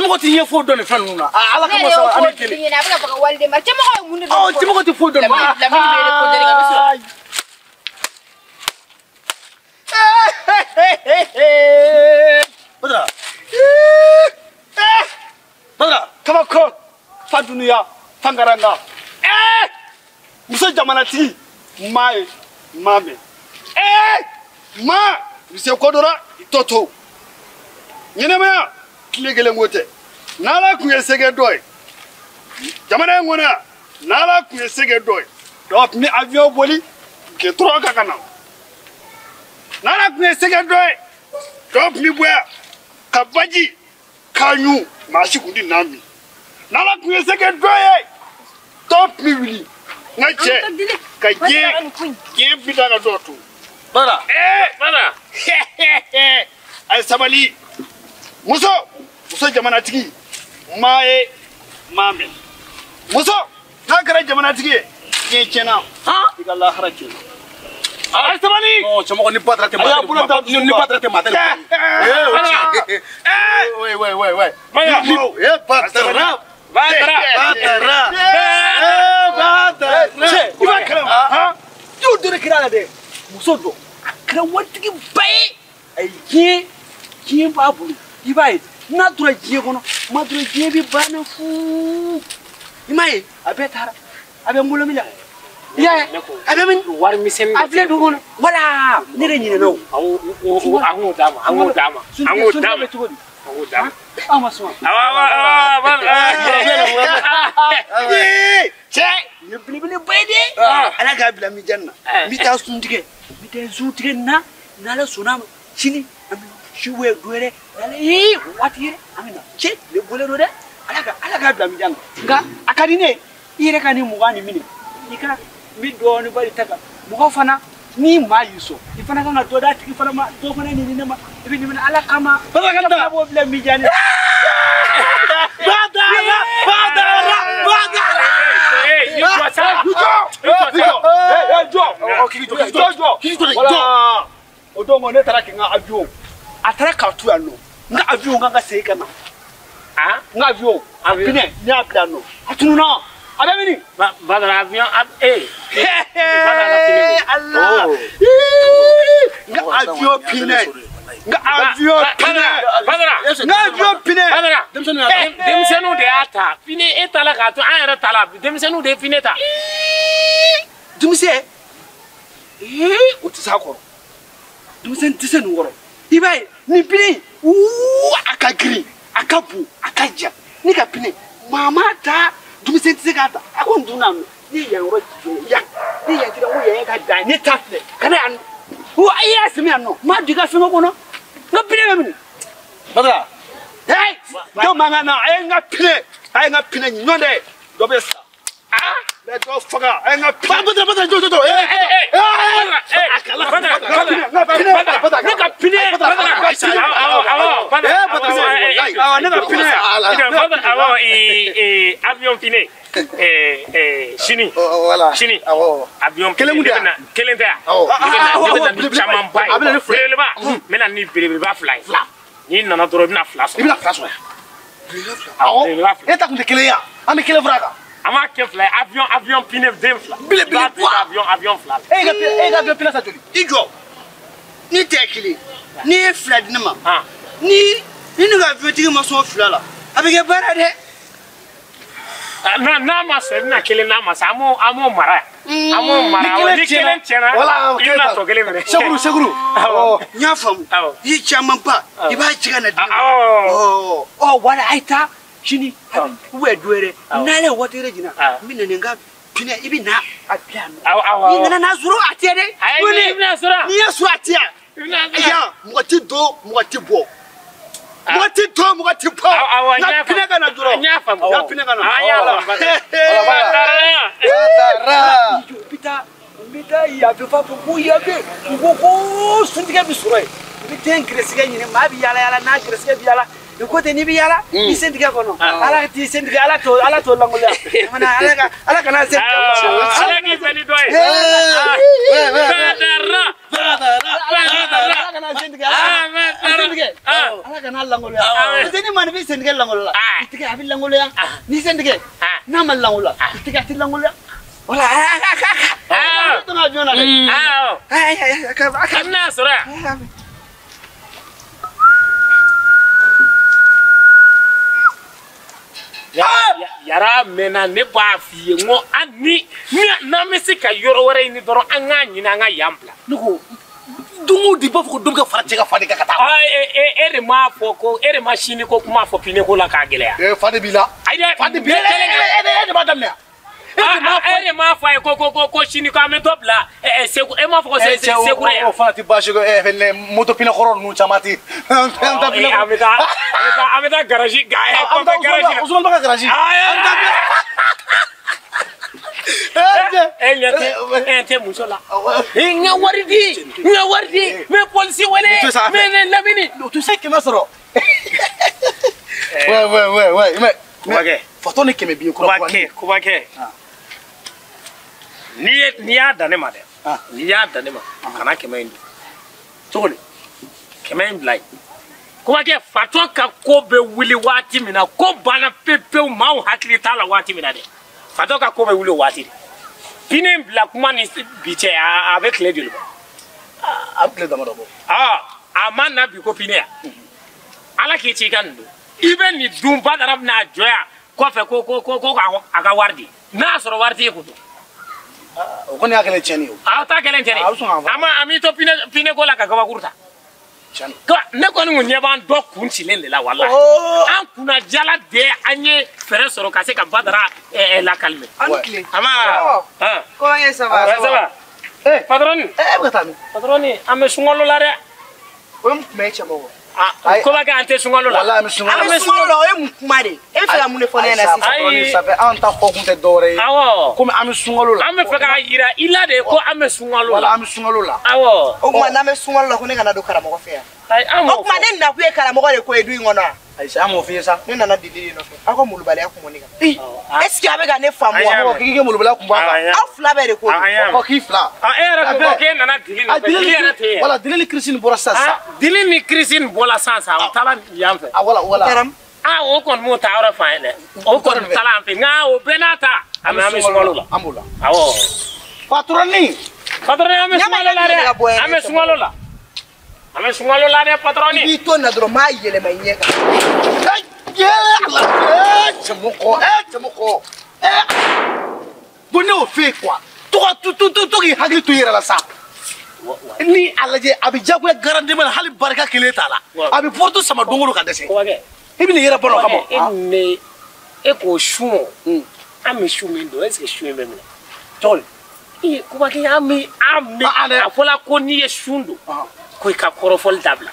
Cɛmɔgɔ tɛ ɲɛ foyi dɔn nin fɛn ninnu na. Ala kama sa an bɛ kelen. A bɛ ka baga waliden ma. Cɛmɔgɔ ye mun de dɔn? Ɔ cɛmɔgɔ tɛ foyi dɔn. Lamini bɛ ko deli ka bɛ sɔrɔ. Badara. Badara. Kabako. Fa dunuya. Fangaranga. Muso jamanatigi. Maa ye. Maa mɛn. Maa. I se ko dɔ la i tɔ to. Ɲɛnɛmaya tile kelen ko tɛ. N'Ala tun ye se kɛ dɔ ye. Jamana in kɔnɔ yan. N'Ala tun ye se kɛ dɔ ye. Dɔw tun bɛ avion boli goudron kan ka na. N'Ala tun ye se kɛ dɔ ye. Dɔw tun bɛ bɔ yan ka baji k'a ɲun maa si tun tɛ na min. N'Ala tun ye se kɛ dɔ ye. Dɔw tun bɛ wuli n ka cɛ ka diɲɛ bi da ka dɔw to. Badara. Badara. A ye sabali. Muso jamanatigi maa ye maa mɛn. Muso n'a kɛra jamanatigi ye diɲɛ tiɲɛna. I ka lahara tiɲɛna. A ye sabali. Non cɛmɔgɔ ni Badara tɛ maa tɛ ni Badara tɛ maa tɛ. Oui oui oui oui. Badara. Badara. Badara. Badara. Cɛ i b'a kalama. Y'o dɔ de kɛra a la dɛ. Muso dɔ a kɛra waritigi ba ye. A ye diɲɛ b'a bolo. I b'a ye n'a tora diɲɛ kɔnɔ ma dɔrɔn diɲɛ bɛ banna fuu. I m'a ye a bɛɛ taara a bɛ n bolo min na. I y'a ye a bɛ min wari misɛnnin a filɛ dugu kɔnɔ wala ne yɛrɛ ɲinɛna o. An k'o d'a ma an k'o d'a ma an k'o d'a ma. Bɛ cogo di? An k'o d'a ma. Aw ma sɔn. Awɔ awɔ. Cɛ nin ye belebeleba ye dɛ. Ala k'a bila mijan na. N bɛ taa sun tigɛ n bɛ taa sun tigɛ nin na n'Ala sɔnn'a ma sini an bɛ si wɛrɛ du wɛrɛ n'Ala ye waati yɛrɛ an bɛ na cɛ ne bɔlen don dɛ. Ala k'a bila mijan na nka a ka di ne ye i yɛrɛ ka nin 20 nin minɛ i ka n bɛ dɔɔnin bari ta kan mɔgɔ fana ni maa y'i sɔn i fana kan ka dɔ d'a tigi fana ma dɔ fana ɲini ne ma i bɛ nin minɛ Ala kama. Badara ka taa. B'o bila mijan na. Badara Badara Badara. I jɔ sa. I jɔ. Jɔ. Jɔ jɔ. Jɔ. O don ne taara k'i n ka avion a taara k'a to yan nɔ n ka avion kan ka segin ka na. N ka avion a pinɛ n y'a bila yan nɔ a tununna a bɛ mini. Badara avion Ala n ka avion pinɛ n ka avion pinɛ. Badara n ka avion pinɛ. Badara denmisɛnninw de y'a ta pinɛ e ta la k'a to an yɛrɛ ta la denmisɛnninw de ye pinɛ ta. Denmisɛn o tɛ s'a kɔrɔ. Denmisɛn tɛ se nin kɔrɔ. I b'a ye nin pinɛ in a ka girin a ka bon a ka jan ne ka pinɛ maa m'a ta denmisɛn tɛ se k'a ta a ko n dun na nɔ ne ye yan yɔrɔ yan ne yan tira n ko yan ka dan ne ta filɛ ka na yan nɔ i y'a sɛmɛ yan nɔ n m'a don i ka fɛngɛ kɔnɔ n ka pinɛ bɛ min. Badara. Dɔw man kan na a ye n ka pinɛ a ye n ka pinɛ ɲɔn dɛ dɔ bɛ sa. Bɛ dɔ faga a ye n ka pinɛ. Badara Badara jɔ jɔ jɔ. Ne ka pinɛ. Awɔ ne ka pinɛ. Awɔ avion pinɛ. Sini. Sini. Avion pinɛ. Kelen tɛ yan. Ne bɛ na ni camanba ye. Belebeleba. N bɛ na ni belebeleba 2 ye. N'i nana dɔrɔn i bɛna 2 sɔrɔ. I bɛna 2 sɔrɔ. Awɔ. E ta kun tɛ kelen ye yan. An bɛ kelen fara a kan. An b'a kɛ 2 ye avion pinɛ den 2. Belebeleba. Avion 2. E ka avion pinɛ san joli? I jɔ. Ni tɛ kelen n'i ye 2 di ne ma. Ni ne ka avion tigi ma sɔn 2 la a bɛ kɛ baara dɛ. N'a ma sɔn i bɛna kelen n'a ma sɔn an b'o mara yan. An b'o mara ni kelen tiɲɛna i bɛna tɔ kelen minɛ. Sekuru. Awɔ. N y'a faamu. I ye camanba i b'a ci ka na di ne ma. Awɔ. Ɔ wala a ye taa sini ou bien du wɛrɛ n'ale ye waati wɛrɛ jina n bɛ na ni n ka pinɛ i bɛ na a bila yan nɔ. Awɔ. N'i nana n'a sɔrɔ a tɛ dɛ. Ayi i bɛna sɔrɔ. N'i y'a sɔrɔ a tɛ yan. I bɛna sɔrɔ. Yan mɔgɔ tɛ don mɔgɔ tɛ bɔ. Mɔgɔ tɛ don mɔgɔ tɛ bɔ. Awɔ n ka pinɛ ka na dɔrɔn. N y'a faamu. N ka pinɛ ka na. An y'a faamu. Badara. N bɛ taa yan fɛ f'a fɔ ko yan fɛ u ko ko suntigɛ bɛ sɔrɔ yen. N bɛ den gɛrɛsɛgɛ ɲini maa bɛ yaala yaala n'a gɛrɛsɛgɛ bɛ yaala. I ko ten n'i bɛ yaala i sen tigɛ kɔnɔ Ala t'i sen tigɛ Ala t'o lankolonya Ala kana sen tigɛ. Ala k'i bɛn ni dɔ ye. Badara. Ala kana sen tigɛ. Ala kana langoloya. Parce que ni maanifin sen tigɛ langolola, i tigɛ a bɛ langoloya. N'i sen tigɛ n'a ma langoloya, i tigɛ a tɛ langoloya. Wala a a tɔn avion na dɛ. Awɔ. A bɛna sɔrɔ yan. Yara mɛnna ne b'a f'i ye n ko an ni n'an bɛ se ka yɔrɔ wɛrɛ ɲini dɔrɔn an k'a ɲini an ka yan bila. Ne ko don o don i b'a fɔ ko dɔ bɛ ka fara cɛ ka fa de kan ka taa. E de m'a fɔ ko e de ma sini ko kuma fɔ pinɛ ko la k'a gɛlɛya. Ee fa de b'i la. Ayi dɛ fa de b'i la e de b'a daminɛ. E de m'a fɔ a ye ko sini ko an bɛ dɔ bila Segu e m'a fɔ ko Segure yan. O fana tɛ baasi ye moto pinɛ kɔrɔ ninnu caman tɛ. An bɛ taa an bɛ taa garaji kɔfɛ garaji la. Usumani ba ka garaji. An bɛ taa. E ɲɛ tɛ e tɛ muso la. N ka wari di n ka wari di n bɛ polisi wele n bɛ lamini. O tɛ se 100 sɔrɔ. Ouais ouais ouais ouais mais. Kubakɛ. Fatɔ ni 100 b'i kɔrɔ. Kubakɛ Kubakɛ. N'i y'a dan ne ma dɛ. N'i y'a dan ne ma kana 100 in dun. Cogo di? 100 in bila yen. Kubakɛ fatɔ ka ko bɛ wuli waati min na ko banna pewu pewu maaw hakili t'a la waati min na dɛ. Fatɔ ka ko bɛ wuli o waati de. Pinɛ in bila kuma ni bi cɛ a bɛ tile joli bɔ? A bɛ tile damadɔ bɔ. A ma na bi ko pinɛ yan. Ala k'i ci i ka nin dun. I bɛ nin dun Badara bɛna jɔ yan kɔfɛ ko a ka wari di. N'a sɔrɔ wari t'e kun dun. O kɔni y'a kɛlen tiɲɛni ye o. A t'a kɛlen tiɲɛni ye. A bɛ sɔn k'a fɔ. A ma a m'i to pinɛ ko la ka kabakuru ta. Ne kɔni kun ɲɛ b'an dɔ kun cilen de la walahi. An kunna jala de an ye fɛɛrɛ sɔrɔ ka se ka Badara lakalime. An ni tile. A ma. Comment ça va? Ça va. Patron. E bɛ ka taa min? Patron an bɛ sunkalo la dɛ. O ye mun kuma ye cɛmɔgɔ? Kobakɛ an tɛ sunkalo la. Walahi an bɛ sunkalo la. An bɛ sunkalo la o ye mun kuma de ye? E bɛ fɛ ka mun de fɔ ne ɲɛna sisan? Ayi ça fait an ta fɔ kun tɛ dɔwɛrɛ ye. Awɔ. Komi an bɛ sunkalo la. An bɛ fɛ k'a yira i la de ko an bɛ sunkalo la. Wala an bɛ sunkalo la. Awɔ. O tuma n'an bɛ sunkalo la ko ne kana don karamɔgɔ fɛ yan. Ayi an m'o fɔ. O tuma ne nakun ye karamɔgɔ de ko ye du in kɔnɔ wa? Ayi sa an m'o f'i ye sa. Ne nana dili de nɔfɛ. Aw ka molobaliya kun bɔ ne kan. Est ce que a bɛ ka ne faamu wa? K'i k'i molobaliya kun bɔ a kan. Aw fila bɛɛ de ko don. Ko k'i fila. E yɛrɛ ko k'e nana dili nɔfɛ. Dili yɛrɛ tɛ yen. Wala dili ni kirisi nin bɔra sisan sisan. Dili ni kirisi nin bɔra sisan sisan o taara yan fɛ. Wala wala. O kɔni m'o ta yɔrɔ fan ye dɛ. O kɔni taara an fɛ nka o bɛɛ n'a ta. An bɛ sunkalo la. An b'o la. Awɔ. Patroni. Patroni an bɛ sunkalo la dɛ. An bɛ sunkalo la. An bɛ sunkalo la dɛ patroni. I b'i to nin na dɔrɔn n b'a yɛlɛma i ɲɛ kan. Ala cɛmɔgɔ cɛmɔgɔ bon ne y'o f'e ye quoi to ka to k'i hakili to i yɛrɛ la sa. Ni a lajɛ a bɛ diyagoya garandema la hali barika kelen t'a la. A bɛ porte sama don o don ka dɛsɛ. I bɛ n'i yɛrɛ balo o kama. E ni e k'o sun o an bɛ sun min don est ce que sun in bɛ minɛ? Cogo di? Ee Kubakɛ an bɛ a fɔla ko n'i ye sun don ko i ka kɔrɔfɔli dabila.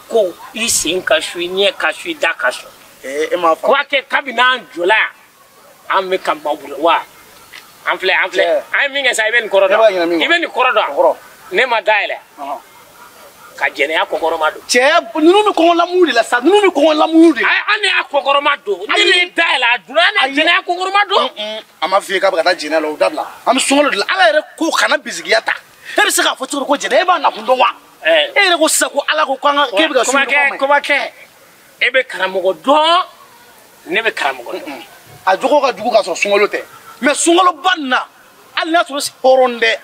Ko i sen ka su i ɲɛ ka su i da ka su. E m'a faamu. Kubakɛ kabini an jɔla yan an bɛ ka maaw wa an filɛ an ye min kɛ sa i bɛ nin kɔrɔ dɔn i bɛ nin kɔrɔ dɔn ne ma dayɛlɛ ka jɛnɛya kɔkɔrɔma don. Cɛ ninnu bɛ kɔngɔ lamuɲu de la sa ninnu bɛ kɔngɔ lamuɲu de la. Ayi an de y'a kɔkɔrɔma don ne de ye dayɛlɛ a donna an de jɛnɛya kɔkɔrɔma don. A ma f'i ye k'a bɛ ka taa jɛnɛya la o dabila an bɛ sunkalo de la Ala yɛrɛ ko kana bisigiya ta e bɛ se k'a fɔ cogo di ko jɛnɛ e b'a nakun dɔn wa. E yɛrɛ ko sisan ko Ala ko k'an ka k'e bɛ ka sun don. Kubakɛ e bɛ karamɔgɔ dɔn ne bɛ karamɔgɔ dɔn. A jogo ka jugu k'a sɔrɔ sunkalo tɛ mais sunkaloba nin na hali n'a sɔrɔ hɔrɔn tɛ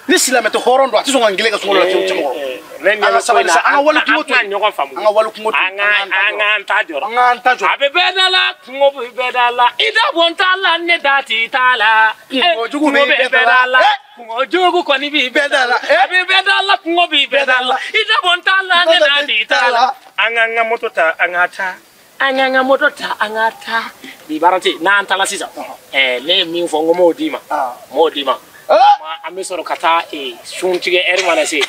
ni silamɛ tɛ hɔrɔn don a tɛ sɔn ka n kelen kɛ sunkalo la cɛmɔgɔ. Ne ɲɛ bɛ ko in na an ka wali kungo to yen an ka ɲɔgɔn faamu an ka wali kungo to an k'an ta jɔrɔ an k'an ta jɔrɔ. A bɛ bɛɛ da la kungo bɛ bɛɛ da la i da bɔn t'a la ne da t'i t'a la. Kungo jugu bɛ bɛɛ da la kungo jugu kɔni b'i bɛɛ da la a bɛ bɛɛ da la kungo b'i bɛɛ da la i da bɔn t'a la ne da t'i t'a la. An k'an ka moto ta an ka taa. An k'an ka moto ta an ka taa. Bi baara tɛ n'an taara sisan ne ye min fɔ n ko n m'o d'i ma n m'o d'i ma. An bɛ sɔrɔ ka taa sun tigɛ ɛri mana se.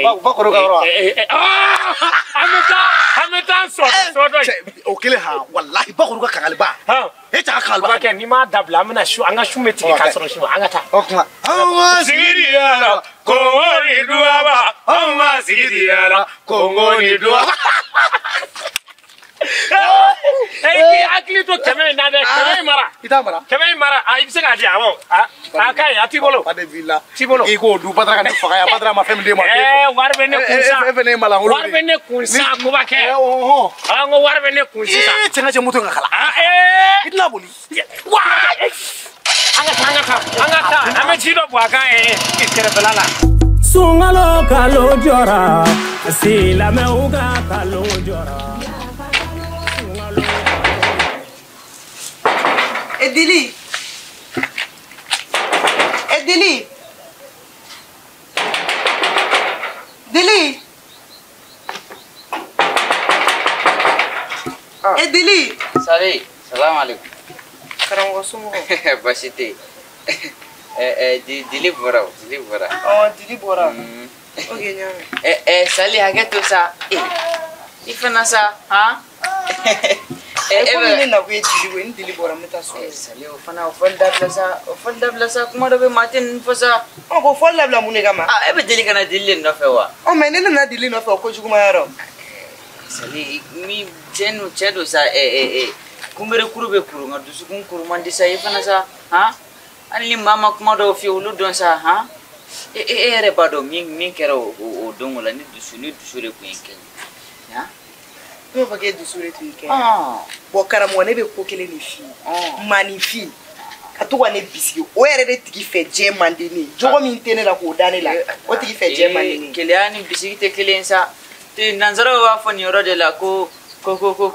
Ba kɔrɔ ka yɔrɔ wa. An bɛ taa sɔ dɔ in. O kelen han walahi ba kɔrɔ ka kangaliba. E cɛ ka kangaliba. Kubakɛ n'i m'a dabila an bɛna su an ka sun bɛ tigɛ k'a sɔrɔ su an ka taa. O kuma. Anw ma sigi diya la kɔngɔ ni duwaba anw ma sigi diya la kɔngɔ ni duwaba. E k'i hakili to 100 in na dɛ 100 in mara. t'a mara 100 in mara a i bɛ se k'a di yan awɔ a ka ɲi a t'i bolo a de b'i la t'i bolo i k'o dun Badara ka ne faga yan Badara ma fɛn min d'e ma wari bɛ ne kun sa e fɛnɛ ye malankolon wari bɛ ne kun sa koba kɛ an ko wari bɛ ne kun sisan cɛ ka cɛ moto in ka kala i tɛna boli an ka taa an bɛ ji dɔ bɔ a kan kɛrɛfɛla la. Sunkalo kalo jɔra silamɛw ka kalo jɔra. Edili Edili Dili Edili. Sali, salam alaikum. Karamɔgɔ somɔgɔw? Baasi tɛ yen. Dili bɔra o, Dili bɔra. Ɔ Dili bɔra. Ok, n y'a mɛn. Sali hakɛ to sa. I fana sa, han? Komi ne nakun ye Dili ko ye, ni Dili bɔra n bɛ taa so. Sali o fana o fɔli dabila sa, o fɔli dabila sa, kuma dɔ bɛ maa tɛ ninnu fɔ sa. Ɔ k'o fɔli dabila mun de kama? E bɛ deli ka na Dili de nɔfɛ wa? Ɔ mais ne nana Dili nɔfɛ o kojugu ma yɔrɔ. Sali mi cɛ don sa kunbere kuru bɛ kuru nka dusukun kuru man di sa i fana sa han hali ni maa ma kuma dɔw f'i ye olu dɔn sa han e yɛrɛ b'a dɔn min kɛra o don o la ni dusu de tun ye n kɛ han. Ne b'a fɔ k'e dusu de tun y'i kɛ. Bon karamɔgɔ ne bɛ ko kelen de f'i ye maaninfin ka to ka ne bisigi o yɛrɛ de tigi fɛ diɲɛ man di ne ye jogo min tɛ ne la k'o da ne la o tigi fɛ diɲɛ man di ne ye. Keleya ni bisigi tɛ kelen ye sa nanzaraw b'a fɔ nin yɔrɔ de la ko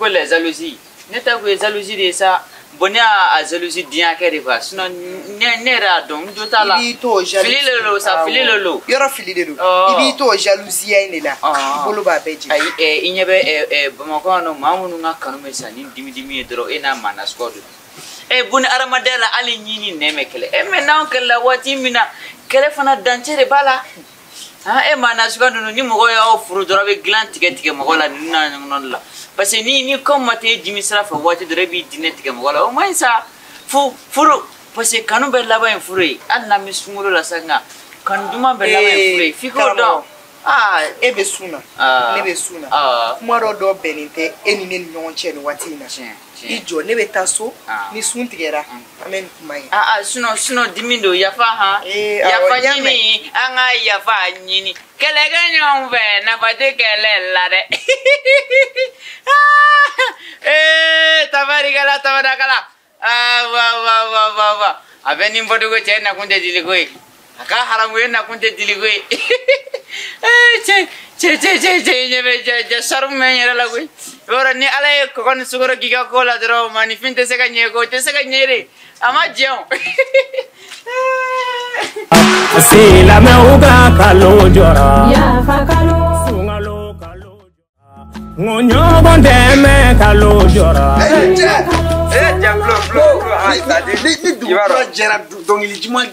les jalousies. Ne ta kun ye jalousie de ye sa bon ne y'a jalousie diɲɛ kɛ de quoi sinon ne yɛrɛ y'a dɔn n jo t'a la. I b'i to o jalousie fili de don sa fili de don. Yɔrɔ fili de don i b'i to o jalousie in de la i bolo b'a bɛɛ jɛ. Ayi i ɲɛ bɛ Bamakɔ yan nɔ maa minnu ka kanu bɛ sa ni dimi dimi ye dɔrɔn e n'a maa nasuguya don. Buni hadamadenya la hali ɲi ni nɛn bɛ kɛlɛ mais n'anw kɛlɛla waati min na kɛlɛ fana dancɛ de b'a la. E maa nasuguya ninnu ni mɔgɔ y'aw furu dɔrɔn a bɛ dilan tigɛ tigɛ mɔgɔ la ninnu n'a ɲɔgɔnna la parce que ni kɔn ma t'e dimi sira fɛ waati dɔrɔn e b'i diinɛ tigɛ mɔgɔ la o man ɲi sa furu parce que kanu bɛ laban ye furu ye hali n'an bɛ sunkalo la sa nka kanu duman bɛ laban ye furu ye f'i k'o dɔn. E bɛ sun na ne bɛ sun na kuma dɔ bɛnnen tɛ e ni ne ni ɲɔgɔn cɛ nin waati in na i jɔ ne bɛ taa so ni sun tigɛra an bɛ nin kuma ye. Sinon dimi don yafa han yafa ɲini an ka yafa ɲini kɛlɛkɛ ɲɔgɔn fɛ nafa tɛ kɛlɛ la dɛ. Tabarikala tabarakala wa a bɛ nin fɔcogo cɛ nakun tɛ diliko ye a ka haramu ye nakun tɛ diliko ye. Cɛ ɲɛ bɛ jɛ sarimu bɛ n yɛrɛ la koyi i b'a dɔn ni ala ye kɔgɔ ni sukaro k'i ka ko la dɔrɔn maaninfin tɛ se ka ɲɛ ko o tɛ se ka ɲɛ de a ma jɛ o. Silamɛw ka kalo jɔra yafa kalo sunkalo kalo jɔra ŋo ɲɔgɔn dɛmɛ kalo jɔra. Ni dugu kura jɛra dɔnkili duman.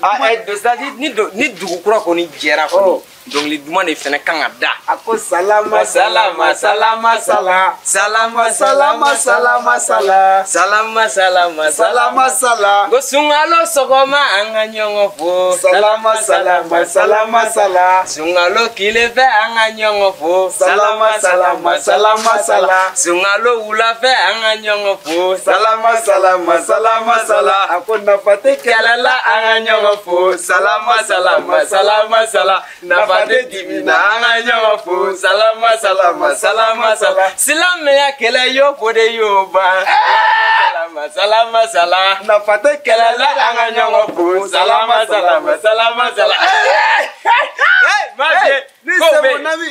C'est-à-dire ni dugu kura kɔni jɛra kɔni dɔnkili duman de fɛnɛ kan ka da. A ko salama salama salama sala salama salama salama sala salama salama salama sala. Ko sunkalo sɔgɔma an ka ɲɔgɔn fo. Salama salama salama sala. Sunkalo tile fɛ an ka ɲɔgɔn fo. Salama salama salama sala. Sunkalo wula fɛ an ka ɲɔgɔn fo. Salama salama salama sala. A ko nafa tɛ kɛlɛ la an ka ɲɔgɔn fo. Salama salama salama sala. Nafa tɛ dimi na an ka ɲɔgɔn fo. Salama salama salama sala. Silamɛya kɛlɛ y'o fo de y'o ban. Salama salama sala. Nafa tɛ kɛlɛ la an ka ɲɔgɔn fo. Salama salama salama sala. Ni c'est mon ami,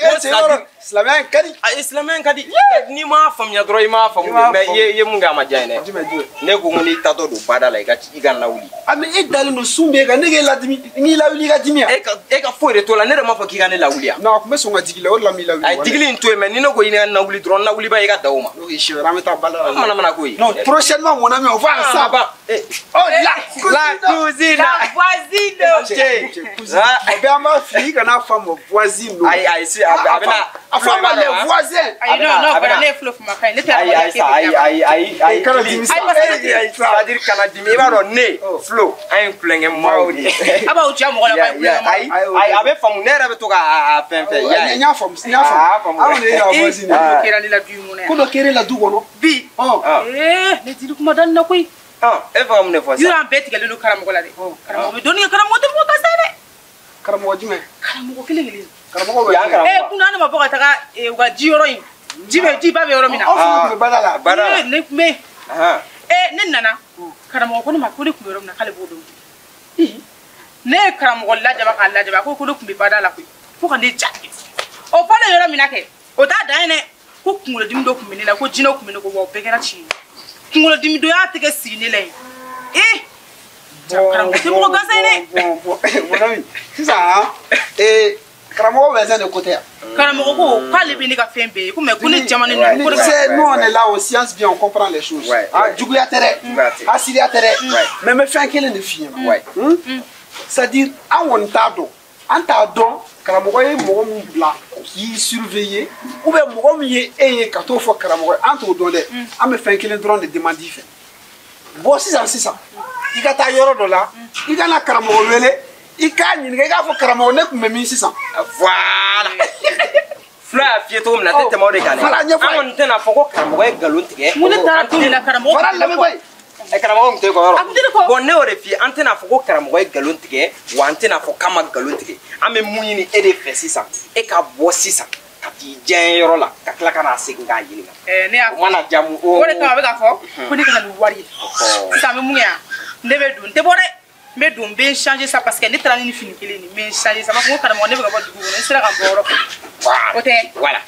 silamɛya in ka di. Silamɛya in ka di. N'i m'a faamuya dɔrɔn i m'a faamu mais i ye mun kɛ a ma diya n ye dɛ. Ne ko n'i taatɔ don bada la i ka lawuli. A mais e dalen don sun b'e kan ne k'e ladimi n'i lawuli i ka dimi yan. E ka foyi de t'o la ne yɛrɛ m'a fɔ k'i ka ne lawuli yan. Non a tun bɛ sɔn ka digi la o de la n b'i lawuli. Ayi digili in to yen mais ni ne ko i ka lawuli dɔrɔn lawuliba i ka da o ma. Ok siɲɛ wɛrɛ an bɛ taa bada la. Mana mana ko ye. Non prochainement mon ami on va ensemble. Oh la cousine. La voisine. Cousine. O bɛɛ an b'a fili i kana fɔ voisine. Ayi ayi si a bɛna. A fɔ an ma les voisins. Ayi non non ne ye fulo kuma ka ɲi ne tɛ ayi ayi ayi ayi ayi kana dimi sa. C'est-à-dire kana dimi i b'a dɔn ne Flo an ye kulonkɛ maaw de ye. A b'aw diya mɔgɔ la k'a ye kulonkɛ maaw. Ayi ayi a bɛ faamu ne yɛrɛ bɛ to k'a fɛn fɛn. N y'a faamu n y'a faamu. Aw de ye la voisine. Ko dɔ kɛra ne la du in kɔnɔ yan. Ko dɔ kɛra e la du kɔnɔ. Bi. Ee ne dili kuma da nin na koyi. E fɛ ka mun de fɔ sisan? Yɔrɔ an bɛɛ tigɛlen don karamɔgɔ la dɛ. Karamɔgɔ bɛ dɔnni kɛ, karamɔgɔ tɛ mɔgɔ gansan ye dɛ. Karamɔgɔ jumɛn? Karamɔgɔ kelen kelen. Karamɔgɔ bɛ yan karamɔgɔ. Kunun an ma bɔ ka taga u ka ji yɔrɔ in. Ji bɛ ji ba bɛ yɔrɔ min na. Aw fana tun bɛ bada la. Bada la. Ne tun bɛ. Ne nana. Karamɔgɔ ko ne ma ko ne tun bɛ yɔrɔ min na k'ale b'o dɔn. Ne ye karamɔgɔ lajaba k'a lajaba a ko ko ne tun bɛ bada la koyi fo ka ne ja tigɛ. O fɔlen yɔrɔ min na kɛ o t'a dan ye dɛ. Ko kunkolodimi dɔ tun bɛ ne la ko jinɛw tun bɛ ne kɔ wa o bɛɛ kɛra tiɲɛ ye. Kunkolodimi dɔ y'a tɛgɛ sigi ne la yen. Karamɔgɔ tɛ mɔgɔ gansan ye dɛ. Bon mon ami sisan karamɔgɔ Vincent de ko tɛ yan. Karamɔgɔ ko k'ale bɛ ne ka fɛn bɛɛ ye ko mais ko ne jamana ninnu ko ne ka. Tu sais, nous on est là aux sciences bien, on comprend les choses. Juguya tɛ dɛ, hasidiya tɛ dɛ, mais n bɛ fɛn kelen de f'i ɲɛna. C'est-à-dire an kɔni t'a dɔn, an t'a dɔn karamɔgɔ ye mɔgɔ min bila k'i surveiller ou bien mɔgɔ min ye e ye ka t'o fɔ karamɔgɔ ye, an t'o dɔn dɛ. An bɛ fɛn kelen dɔrɔn de demande i fɛ. Bɔ sisan sisan, i ka taa yɔrɔ dɔ la, i ka na karamɔgɔ wele. I k'a ɲininka, i k'a fɔ karamɔgɔ ne tun bɛ min sisan. Voilà. Fula y'a f'i ye cogo min na, a tɛ tɛmɛ o de kan dɛ. Fara ɲɛfɔ a ye. An kɔni tɛna fɔ ko karamɔgɔ ye nkalon tigɛ. Mun ne taara don min na karamɔgɔ. Fara lamɛn koyi. Karamɔgɔ tun tɛ kɔ yɔrɔ. A tun tɛ ne kɔ. Bon ne y'o de f'i ye, an tɛna fɔ ko karamɔgɔ ye nkalon tigɛ, wa an tɛna fɔ k'a ma nkalon tigɛ. An bɛ mun ɲini e de fɛ sisan, e ka bɔ sisan ka t'i diɲɛ yɔrɔ la ka tila ka n'a segin k'a ɲininka. Ne y'a fɔ. O mana diya mun o. O de kama a bɛ k'a fɔ ko ne ka na ni wari ye. Sisan an bɛ mun kɛ yan? Ne bɛ don, n tɛ bɔ dɛ. N bɛ don, n bɛ n changer sa parce que ne taara ni nin fini kelen nin, n bɛ n changer sa. N b'a fɔ ko karamɔgɔ ne bɛ ka bɔ dugu kɔnɔ, n sera ka n bɔ yɔrɔ fɛ. O tɛ. Voilà.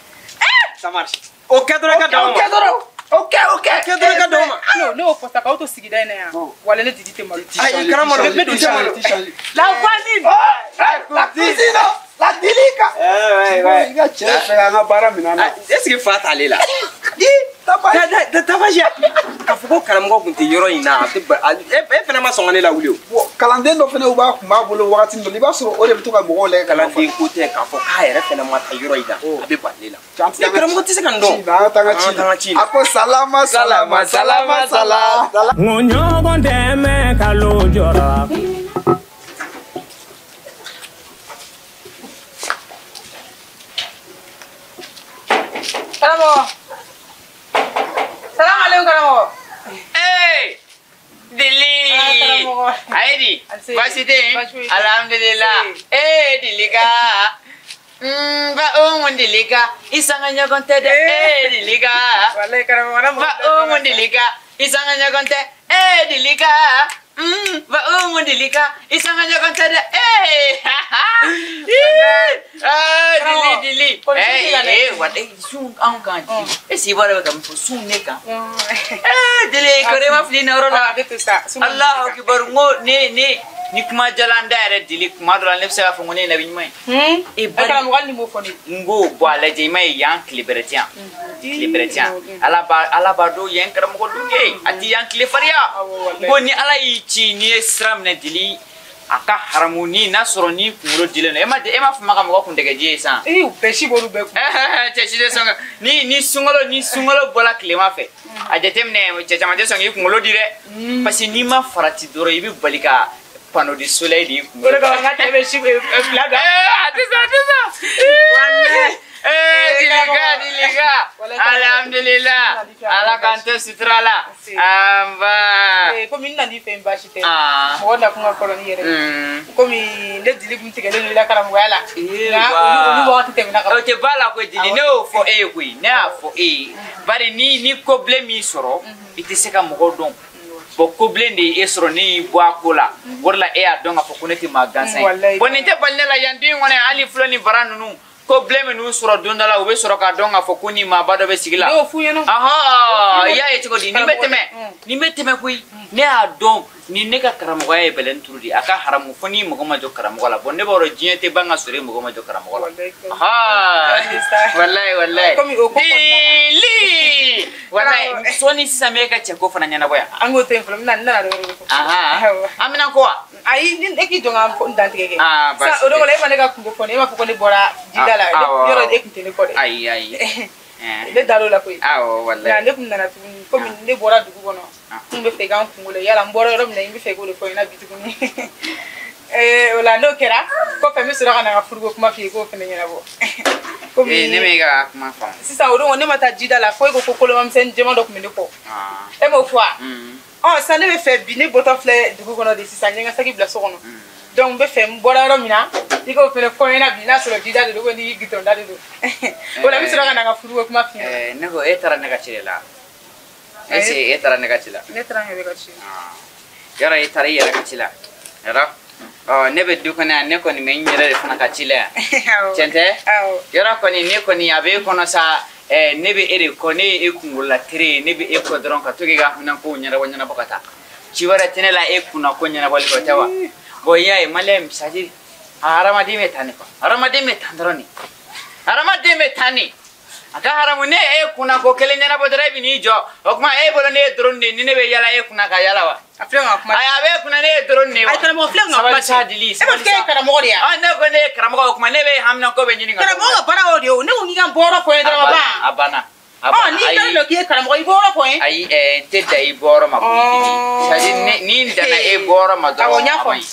Ça marche. O kɛ dɔrɔn i ka dan o ma. O kɛ dɔrɔn. Ok, ok. Kɛ dɔrɔn i ka dan o ma. Non, ne y'o fɔ sa k'aw to sigida in na yan. Wala ne jigi tɛ malo. Ayi karamɔgɔ ne bɛ don. La voisine. La cousine. La dilika. Ouais. I ka cɛ fɛ k'an ka baara minɛ an na. Est-ce que fa t'ale la? Tabaji. K'a fɔ ko karamɔgɔ tun tɛ yɔrɔ in na, a tɛ ba, e fana ma sɔn ka ne lawuli o. Bon, kalanden dɔ fana u tun b'a bolo wagati dɔ la, i b'a sɔrɔ o de bɛ to ka mɔgɔw lajɛ. Kalanden ko tɛ k'a fɔ k'a yɛrɛ fana ma taa yɔrɔ in na, a bɛ bali ne la. Ne karamɔgɔ tɛ se ka nin dɔn. An ka taa an ka ci la. A ko salama salama salama salama. N ko ɲɔgɔn dɛmɛ kalo jɔra. Karamɔgɔ. Salam alaikum karamɔgɔ. Hey! Dili! Ayi di? Baasi tɛ yen? Alhamdulillah. Eh Dilika. Ba umu Dilika. I sanga ɲɔgɔn tɛ dɛ. Eh Dilika. Walayi karamɔgɔ. Ba umu Dilika. I sanga ɲɔgɔn tɛ. Eh Dilika. Ba umu Dilika. I sanga ɲɔgɔn tɛ dɛ. Eh! Ah Dili Dili. Eh eh wa sun anw kan Dili. Est-ce que i b'a dɔn ka min fɔ sun ne kan? Eh Dili kɔrɔ ma fili nin yɔrɔ la. Allahu akbar n ko ne ni kuma jalan da yɛrɛ Dili kuma dɔ la ne bɛ se k'a fɔ ko ne ye nabi ɲuman ye. E bari karamɔgɔ hali ni m'o fɔ ne ye. N k'o bɔ a lajɛ i m'a ye yan tile bɛrɛ tɛ yan. Tile bɛrɛ tɛ yan. Ala b'a dɔn yan karamɔgɔ dun ye a ti yan tile fariya. N ko ni Ala y'i ci n'i ye sira minɛ Dili a ka haramu ni n'a sɔrɔ ni kunkolo dilen don e ma fama ka mɔgɔ kuntigɛji ye sisan. Ee u bɛɛ si b'olu bɛɛ kun. Cɛ si tɛ sɔn ka ni sunkalo bɔra tilema fɛ a jateminɛ cɛ caman tɛ sɔn k'i kunkolo di dɛ. Parce que n'i ma farati dɔrɔn i bɛ bali ka panneau de soleil de y'i kunkolo. O de kama n ka cɛ bɛ si fila da. A tɛ sɔn a tɛ sɔn. Walayi. Dilika Dilika. Alhamdulillah. Ala k'an to sutura la. Anba. Komi n nan'i fɛ yen baasi tɛ. Mɔgɔ nakun ka kɔrɔ n'i yɛrɛ ye. Komi ne Dili kun tigɛlen don i la karamɔgɔya la. Nka olu wagati tɛmɛna ka ban. O tɛ ba la koyi Dili, ne y'o fɔ e ye koyi, ne y'a fɔ e ye. Bari ni ko bilen m'i sɔrɔ, i tɛ se ka mɔgɔ dɔn. Bon ko bilen de ye e sɔrɔ ne y'i bɔ a ko la. O de la e y'a dɔn k'a fɔ ko ne tɛ maa gansan ye. Bon nin tɛ bali ne la yan du in kɔnɔ yan hali fulo ni bara ninnu. Ko bilen minnu sɔrɔ don dɔ la u bɛ sɔrɔ k'a dɔn k'a fɔ ko ni maaba dɔ bɛ sigi la. Ne y'o f'u ɲɛna. Ɔhɔn i y'a ye cogo di nin bɛ tɛmɛ nin bɛ tɛmɛ koyi ne y'a dɔn ni ne ka karamɔgɔya ye bɛlɛn turu de a ka haramu fo ni mɔgɔ ma jɔ karamɔgɔ la bon ne b'a dɔn diɲɛ tɛ ban ka sɔrɔ e mɔgɔ ma jɔ karamɔgɔ la. Walayi walayi. Dili walayi sɔɔni sisan bɛ e ka cɛko fana ɲɛnabɔ yan. An k'o to yen fɔlɔ n nana dɔ wɛrɛ de fɔ. An bɛna ko wa. Ayi ni e k'i jɔ ka n dantigɛ kɛ. Baasi o don e ma ne ka kungo fɔ ne e m'a fɔ ko ne bɔra jida la yɔrɔ e tun tɛ ne kɔ dɛ. Ayi ayi. Ne dar'o la koyi. Awɔ walayi. Nka ne kun nana tuguni komi ne bɔra dugu kɔnɔ n kun bɛ fɛ k'an kungo la yala n bɔra yɔrɔ min na n bɛ fɛ k'o de fɔ n ɲɛna bi tuguni. O la n'o kɛra kɔfɛ n bɛ sɔrɔ ka na n ka furuko kuma f'i ye k'o fana ɲɛnabɔ. Komi ne m'e ka kuma faamu. Sisan o don ne ma taa jida la fo e ko ko kolomamisɛnnin jɛman dɔ tun bɛ ne kɔ. E m'o fɔ wa? Sisan ne bɛ fɛ bi ne bɔtɔ filɛ dugu kɔnɔ de sisan n ye n ka saki bila so kɔnɔ. Donc n bɛ fɛ n bɔra yɔrɔ min na i k'o fɛnɛ fɔ n ɲɛna bi n'a sɔrɔ jida de don ou ni gitɔnda de don. O la n bɛ sɔrɔ ka na n ka furuko kuma f'i ɲɛna. Ne ko e taara ne ka ci de la. Est ce que e taara ne ka ci la? Ne taara n yɛrɛ ka ci. Yɔrɔ i taara i yɛrɛ ka ci la. Yɔrɔ? Ne bɛ du kɔnɔ yan ne kɔni bɛ n yɛrɛ de fana ka ci la yan. Tiɲɛ tɛ? Yɔrɔ kɔni ne kɔni a bɛ e kɔnɔ sa ne bɛ e de kɔ ne ye e kunkolola tere ye ne bɛ e kɔ dɔrɔn ka to k'i ka haminankow ɲɛnabɔ ka taa. Ci wɛrɛ tɛ ne la e kunna ko ɲɛnabɔli kɔ tɛ wa? Bon i y'a ye maliyɛn c'est à dire hadamaden bɛ tan de quoi hadamaden bɛ tan dɔrɔn de hadamaden bɛ tan de a ka haramu ne e kunna ko kelen ɲɛnabɔ dɔrɔn e bɛ n'i jɔ o tuma e bolo ne ye drone de ye ni ne bɛ yala e kunna ka yala wa. A filɛ ka kuma. Ayi a bɛ e kunna ne ye drone de ye wa. Ayi karamɔgɔ filɛ ka kuma. Sabali sa Dili E b'a fɔ k'e ye karamɔgɔ de ye wa. Ne ko ne ye karamɔgɔ o tuma ne bɛ haminanko bɛ ɲini ka. Karamɔgɔ ka baara y'o de ye o ne ko k'i ka n bɔyɔrɔ fɔ n ye dɔrɔn a ban. A banna. N'i kɛlen don k'i ye karamɔgɔ i bɔyɔrɔ fɔ n ye. Ayi n tɛ dan i bɔyɔrɔ ma koyi Dili c'est à dire ni n danna e bɔyɔrɔ ma dɔrɔn a man ɲi.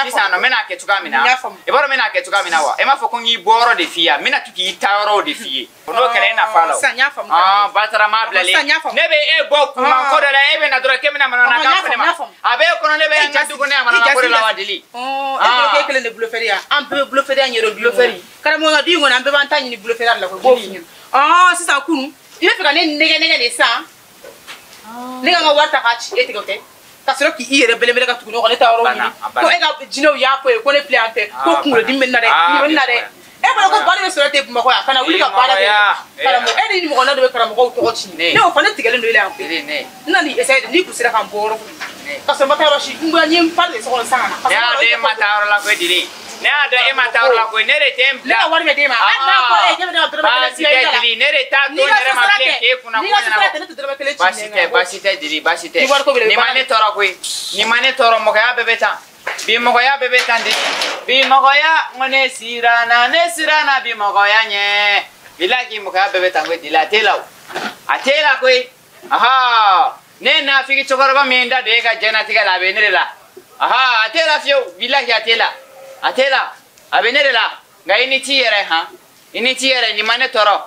Sisan nɔ n bɛna kɛ cogoya min na i b'a dɔn n bɛna kɛ cogoya min na wa e m'a fɔ ko n k'i bɔyɔrɔ de f'i ye n bɛna to k'i taayɔrɔw de f'i ye n'o kɛra e na fa la o. Sisan n y'a faamu. Batara m'a bilalen ne bɛ e bɔ kunkanko dɔ la e bɛ na dɔrɔn k'e bɛna manamanakan fɔ ne ma a bɛ e kɔnɔ ne bɛ n ka du kɔnɔ yan manamana ko de la wa Dili. E ko k'e kelen de bulofɛri ya an bɛɛ bɛ bulofɛriya ɲɛdɔn bulofɛri karamɔgɔ ka du in kɔnɔ an bɛɛ b'an ta ɲini bulofɛriya de la koyi b'o f'i ɲɛna. Sisan kunun i bɛ fɛ ka ne nɛgɛ de sisan ne ka n ka wari ta k'a ci e tigɛ o tɛ ka sɔrɔ k'i yɛrɛ belebele ka tugu ɲɔgɔn ne ta yɔrɔ ɲini ko e ka jinɛw y'a fɔ ye ko ne filɛ yan fɛ ko kunkolodimi bɛ n na dɛ nin bɛ n na dɛ e bolo ko baara bɛ sɔrɔ ten Bamakɔ yan ka na wuli ka baara kɛ karamɔgɔ e ni mɔgɔ dɔ bɛ karamɔgɔw tɔgɔ ci ne y'o fɔ ne tigɛlen don e la yan koyi n na nin essayer de n'i kun sera ka n bɔ yɔrɔ kɔnɔ ka sɔrɔ n ma taa yɔrɔ si n bɔra n ye n pari de so kɔnɔ sisan ka na. Ne y'a dɔn e ma taa yɔrɔ la koyi Dili. Ne y'a dɔn e ma taa yɔrɔ la koyi ne de tɛ n bila. Ne ka wari bɛ d'e ma hali n'a fɔra e k'e bɛ ne ka dɔrɔmɛ kelen ci e la. Baasi tɛ Dili ne de t'a to n yɛrɛ ma bilen k'e kunna ko ɲɛnabɔ. Ne tɛ dɔrɔmɛ kelen ci Baasi tɛ baasi tɛ Dili baasi tɛ. Nin ma ne tɔɔrɔ koyi nin ma ne tɔɔrɔ mɔgɔya bɛɛ bɛ tan bi mɔgɔya bɛɛ bɛ tan de bi mɔgɔya n ko ne siranna bi mɔgɔya ɲɛ bilahi mɔgɔya bɛɛ bɛ tan koyi Dili a t'e la o a t'e la koyi aha ne nafigi cɛkɔrɔba min da don e ka diɲɛnatigɛ la a bɛ ne de la aha a t'e la fiyewu bilahi a t'e la. A t'e la a bɛ ne de la nka i ni t'i yɛrɛ han i ni t'i yɛrɛ nin ma ne tɔɔrɔ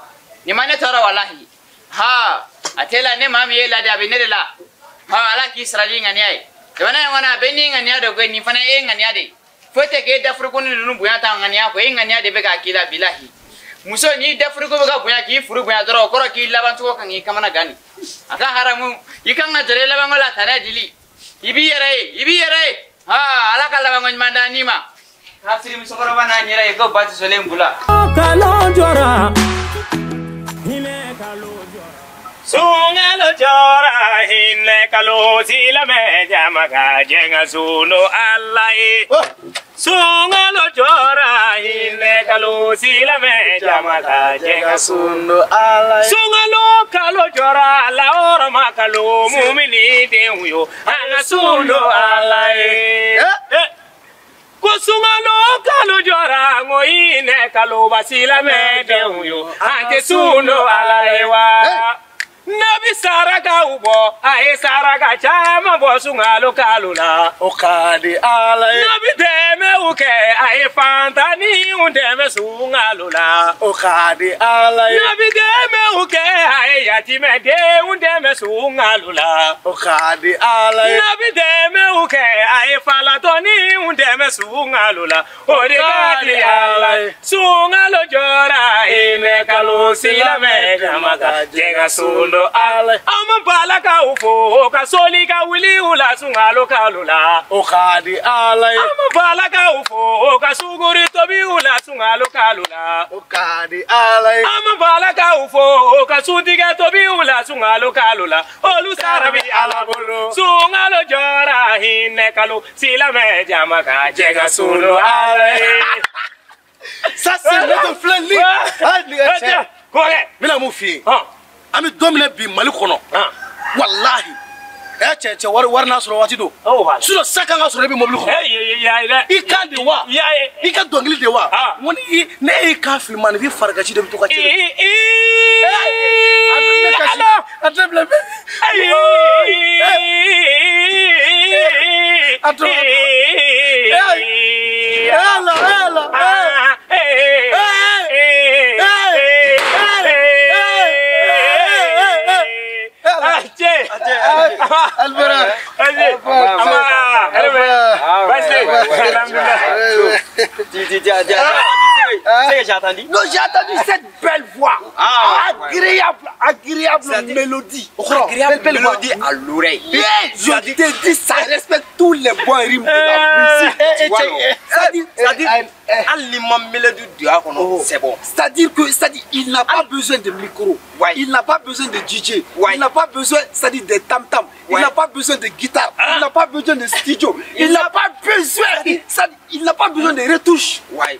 nin ma ne tɔɔrɔ walahi ha a t'e la ne maa min y'e ladi a bɛ ne de la ha ala k'i sara ni ŋaniya ye jamana in kɔnɔ a bɛ ni ŋaniya de koyi nin fana ye e ŋaniya de ye foyi tɛ k'e dafurukunin ninnu bonya ta ŋaniya kɔ e ŋaniya de bɛ k'a k'i la bilahi muso n'i dafuruku bɛ ka bonya k'i furu bonya dɔrɔn o kɔrɔ k'i labancogo kan k'i kamana gan a ka haramu i kan ka jɔrɔ i labanko la tana Dili i b'i yɛrɛ ye i b'i yɛrɛ ye ha ala ka labanko ɲuman d'an ni ma. Kafiri musokɔrɔba n'a yɛrɛ ye ko ba tɛ sɔlen bula. Kalo jɔra hinɛ kalo jɔra. Sunkalo jɔra hinɛ kalo silamɛ jama ka jɛ ka sun Ala ye. Sunkalo jɔra hinɛ kalo silamɛ jama ka jɛ ka sun Ala ye. Sunkalo kalo jɔra lahɔrɔma kalo mumini denw yo an ka sun Ala ye. Ko sunkalo kalo jɔra n ko hinɛ kalo ba silamɛ denw yo an tɛ sun Ala ye wa. Nabi sarakaw bɔ a ye saraka caman bɔ sunkalo kalo la. O ka di Ala ye. Nabi dɛmɛw kɛ a ye fantanniw dɛmɛ sunkalo la. O ka di Ala ye. Nabi dɛmɛw kɛ a ye yatimɛdenw dɛmɛ sunkalo la. O ka di Ala ye. Nabi dɛmɛw kɛ a ye falatɔniw dɛmɛ sunkalo la. O de ka di Ala ye. Sunkalo jɔra hinɛ kalo silamɛ jama ka jɛ ka sun. An ma balakaw fo ka soli ka wuli u la sunkalo kalo la. O ka di Ala ye. An ma balakaw fo ka suguri tobi u la sunkalo kalo la. O ka di Ala ye. An ma balakaw fo ka suntigɛ tobi u la sunkalo kalo la. Olu sara bi Ala bolo. Sunkalo jɔra hinɛ kalo silamɛ jama ka jɛ ka sun Ala ye. Ça c'est notre filɛ ni. Ko kɛ. N bɛna mun f'i ye. An bɛ don min na bi Mali kɔnɔ walahi cɛ wari n'a sɔrɔ waati don sinon sa kan ka sɔrɔ e bɛ mobili kɔnɔ i kan de wa i ka dɔnkili de wa n ko ni ne y'i kan fili ma nin b'i farigaji de bɛ to ka cɛ a bɛ ne kasi a tɛ bila a tɛ ala ala Albert. J'ai entendu. Non, j'ai entendu cette belle voix. Agréable, agréable mélodie. Agréable mélodie à l'oreille. Je te dis, ça respecte tous les bons rimes de la musique. C'est-à-dire, c'est bon. C'est-à-dire que, c'est-à-dire, il n'a pas besoin de micro. Il n'a pas besoin de DJ. Il n'a pas besoin, c'est-à-dire de tam-tam. Il n'a pas besoin de guitare. Il n'a pas besoin de studio. Il n'a pas besoin, il n'a pas besoin de retouches. Ouais.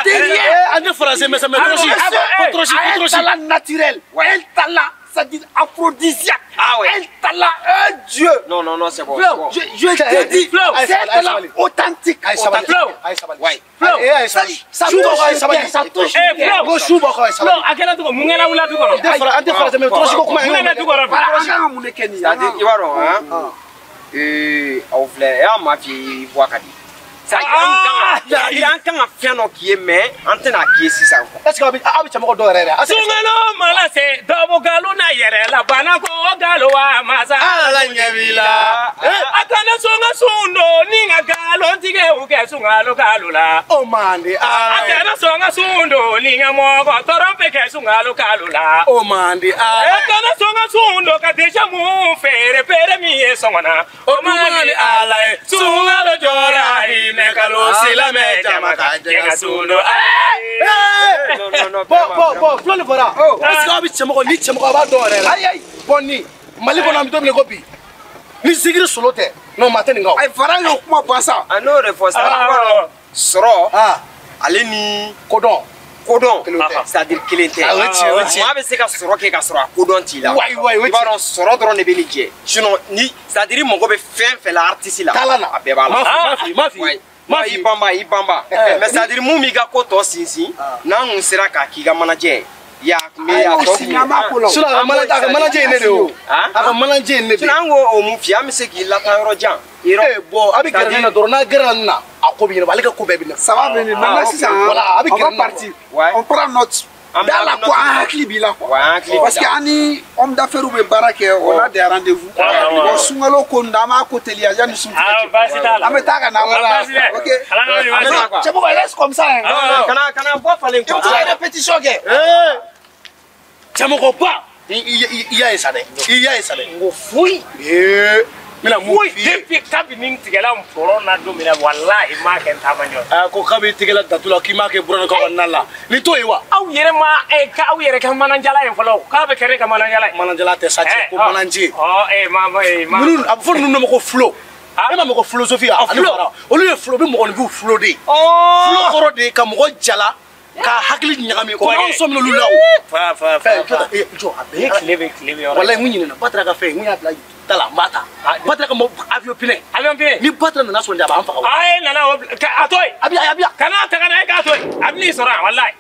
Derrière, mais ça me un talent naturel, un talent, c'est-à-dire aphrodisiaque, un talent, un dieu. Non, non, non, c'est bon. Je te dis, c'est un talent authentique. Ça touche. C'est-à-dire, an kan ka fɛn dɔ k'i ye mais an tɛna k'i ye sisan quoi. Est-ce que a bɛ cɛmɔgɔ dɔw yɛrɛ dɛ. Sunkalo mana se dɔbɔ galo n'a yɛrɛ la bana ko galo wa masa. Ala ɲɛ b'i la. A kana sɔn ka sun don ni ka galon tigɛ u kɛ sunkalo kalo la. O mande ala. A kana sɔn ka sun don ni ka mɔgɔ tɔɔrɔ bɛ kɛ sunkalo kalo la. O mande ala. A kana sɔn ka sun don ka dɛsɛ mun feere feere min ye sɔngɔ na. O mande ala ye sunkalo jɔra i mɛ kalo silamɛ jama ka jɛ ka sun don. Bon bon bon Flo le fɔra. Est-ce que aw bɛ cɛmɔgɔ ni cɛmɔgɔ a b'a dɔn yɛrɛ la. Ayi ayi bon ni Mali kɔnɔ an bɛ don min na ko bi ni zikiri solo tɛ non maa tɛ nin kan o. Ayi fara y'o kuma ban sa. A n'o de fɔ sa sɔrɔ ale ni kodɔn. Kodɔn c'est-à-dire kelen tɛ. Maa bɛ se ka sɔrɔ kɛ ka sɔrɔ a kodɔn t'i la. Wayi wayi o I b'a dɔn sɔrɔ dɔrɔn de bɛ nin jɛ sinon ni c'est-à-dire i mago bɛ fɛn fɛn la artiste la. Taala na a bɛɛ b'a la. Ma fi ma fi. Ma i banba i banba mais c'est-à-dire mun b'i ka ko tɔ sinsin n'an kun sera k'a k'i ka manager ye a kun bɛ a tɔ kun sinon a ka manager ye ne de ye o. A ka manager ye ne de ye. Sinon an ko o mun f'i ye an bɛ se k'i lataa yɔrɔ jan. Bon a bɛ gɛrɛ ne na dɔrɔn n'a gɛrɛ la ne na a ko bɛ ɲɛnabɔ ale ka ko bɛɛ bɛ na. Ça va venir maintenant sisan. Voilà a bɛ on gɛrɛ va ne na. Partir. On prend note. Da la ko an hakili b'i la quoi. Parce que an ni homme d'affaires bɛ baara kɛ on a des rendez-vous. Bon sunkalo ko nin an b'a ko teliya yanni sun tigɛ cɛ. An bɛ taa ka na. Ok. Cɛmɔgɔ reste comme ça hein. Kana bɔ falen quoi. I bɛ to ka répétition kɛ. Cɛmɔgɔba i y'a ye sa dɛ i y'a ye sa dɛ. N ko foyi. N bɛna mun f'i ye. Depuis kabini n tigɛla n fɔlɔ na don min na walahi n m'a kɛ n taama ɲɔ. Aa ko kabi tigɛla datu la k'i m'a kɛ buranakaw ka na la nin t'o ye wa. Aw yɛrɛ ma aw yɛrɛ ka manajala ye fɔlɔ k'a bɛ kɛ ne ka manajala ye. Manajala tɛ sa cɛ ko mananje. Ɔ ma ma ma. Ninnu a bɛ fɔ ninnu de ma ko fulo. E ma mɔgɔ ko philosophie ani fara olu ye fulo bɛ mɔgɔninfinw fulo de ye. Fulo kɔrɔ de ye ka mɔgɔ jala. Ka hakili ɲagami ko anw sɔmin olu la o. Fa fa fa. Jɔ a bɛɛ tile bɛ tile bɛ yɔrɔ. Walayi n ɲinɛna Batara ka fɛn n y'a bila da la n b'a ta. Batara ka avion pinɛ. Avion pinɛ. Ni Batara nana sɔrɔ a b'an faga. Ayi nana o a to yen. A bɛ yan a bɛ yan. Kana ta ka na e k'a to yen a bɛ n'i sɔrɔ yan walayi.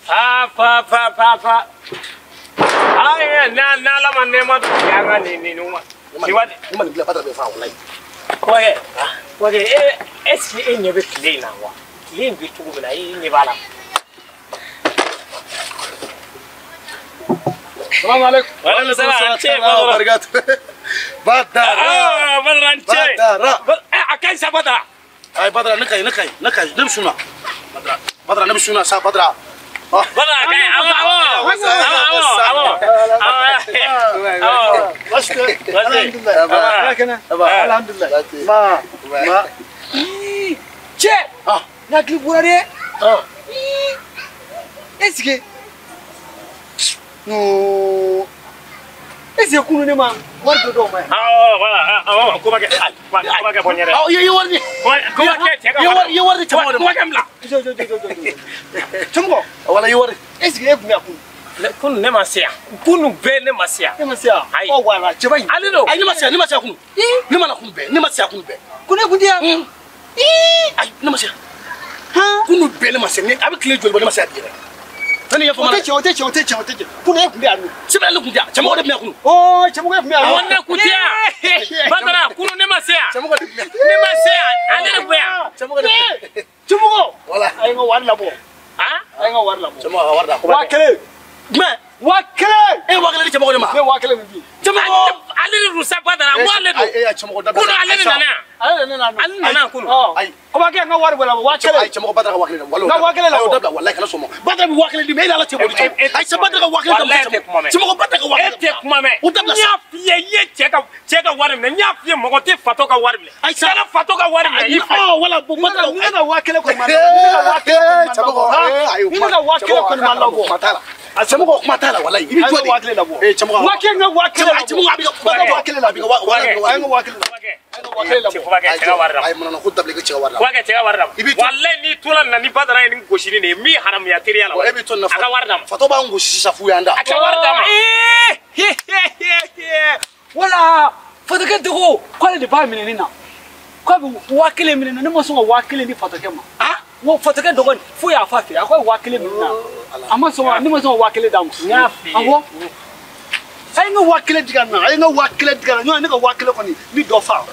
Fa fa fa fa fa. Ayi n'Ala ma nɛɛma don an ka nin nin ma. Ni ma nin bila Batara bɛ faga walayi. Kɔkɛ kɔkɛ e est ce que e ɲɛ bɛ tile in na wa? Tile in bɛ cogo min na e ɲɛ b'a la. Salamu alaikum. Wa alaikum salam. Wa barakatuh. Badara. Badara n cɛ. Badara. A ka ɲi sa Badara. Ayi Badara ne ka ɲi ne ka ɲi ne ka ɲi ne bɛ sun na. Badara Badara ne bɛ sun na sa Badara. Badara a ka ɲi awɔ awɔ awɔ awɔ awɔ. Alhamdulilayi. Alhamdulilayi. Ma ma. Cɛ. N hakili bɔra dɛ. Est ce que non est ce que kunun ne ma wari dɔ d'aw ma yan. Awɔ voilà awɔ ko ma kɛ ko ma kɛ bɔ n ɲɛ dɛ. Awɔ i ye wari di. Ko ma kɛ cɛ ka wari. I ye wari di cɛmɔgɔ de ma. Ko ma kɛ n bila. Jɔ jɔ jɔ jɔ. Cɛmɔgɔ. Wala i ye wari. Est ce que e tun bɛ yan kunun. Kunun ne ma se yan kunun bɛɛ ne ma se yan. E ma se yan. Ayi. Ɔ wala cɛba in. Ale don. Ayi ne ma se yan ne ma se yan kunun. Ne ma na kunun bɛɛ ne ma se yan kunun bɛɛ. Ko ne kun tɛ yan. Ayi ne ma se yan. Kunu bɛɛ ne ma se a bɛ tile joli bɔ ne ma se a bi yɛrɛ. Ne ɲɛfɔ O tɛ tiɲɛ o tɛ tiɲɛ o tɛ tiɲɛ o tɛ tiɲɛ kunu e tun bɛ yan nɔ. Sɛbɛn ne kun tɛ yan cɛmɔgɔ de tun bɛ yan kunu. Ɔ cɛmɔgɔ tun bɛ yan nɔ. Awɔ ne kun tɛ yan. Badara kunu ne ma se yan. Cɛmɔgɔ de tun bɛ yan. Ne ma se yan ale de tun bɛ yan. Cɛmɔgɔ de tun bɛ yan. Cɛmɔgɔ. Voilà. A ye n ka wari labɔ. Han? A ye n ka wari labɔ. Cɛmɔgɔ a ka wari d'a. 1000. Jumɛn? 1000. E ye 1000 di cɛmɔgɔ de ma. Ne ye 1000 di. bi. Ale de don sa Badara, n ko ale don. Cɛmɔgɔ dabila. Kunun ale de nana yan. Ale de nana yan. Ale nana yan kunun. Ayi. Kɔbakɛ n ka wari bɔ la 5000. Ayi cɛmɔgɔ Badara ka 5000 la. N ka 5000 la. Ayi o dabila walayi kana sɔn ma. Badara bɛ 5000 di ma e ni Ala cɛ b'o di cɛ. Ayi cɛ Badara ka 5000 Walayi e tɛ kuma mɛn. Cɛmɔgɔ Badara ka 5000. E tɛ kuma mɛn. O dabila sa. N y'a f'i ye i ye cɛ ka wari minɛ n y'a f'i ye mɔgɔ tɛ fatɔ ka wari minɛ. Ayi sa. Kana fatɔ ka wari minɛ i fa. Wala bon Badara. Ni ne ka 5000 kɔni ma labɔ. Ni ne ka 5000 kɔni ma Cɛmɔgɔ labɔ. Ni ne ka 5000 kɔni ma labɔ. Kuma t'a la. Cɛmɔgɔ kuma t'a la walayi. I bɛ jɔ de. A ye n ka 5000 labɔ. Cɛmɔgɔ. 5000 n ka 5000 labɔ. Cɛmɔgɔ a bɛ ka Badara 5000 labɔ. A bɛ ka wa A ye n ka 5000 labɔ. Cɛkɔrɔba cɛ ka wari d'a ma. Ayi mana ko dabila i ka cɛ ka wari la. Kɔbakɛ cɛ ka wari d'a ma. I b'i to. Walayi n'i tora nin na ni Badara ye nin gosili nin ye n b'i haramuya teriya la. E b'i to nin na. A ka wari d'a ma. Fatɔ b'an gosi sisan f'u y'an da. A ka wari d'a ma. Wala fatɔkɛ dogo k'ale de b'a minɛ ne na k'a bɛ 5000 minɛ ne na ne ma sɔn ka 5000 di fatɔkɛ ma. N ko fatɔkɛ dɔgɔnin fo y'a fa fɛ a ko ye 5000 minɛ ne na a ma sɔn ka ne ma sɔn ka 5000 d'a ma. N y'a f'i ye. Awɔ. A ye n ka 5000 di ka na a ye n ka 5000 di ka na ɲɔn ne ka 5000 kɔni n bɛ dɔ fa.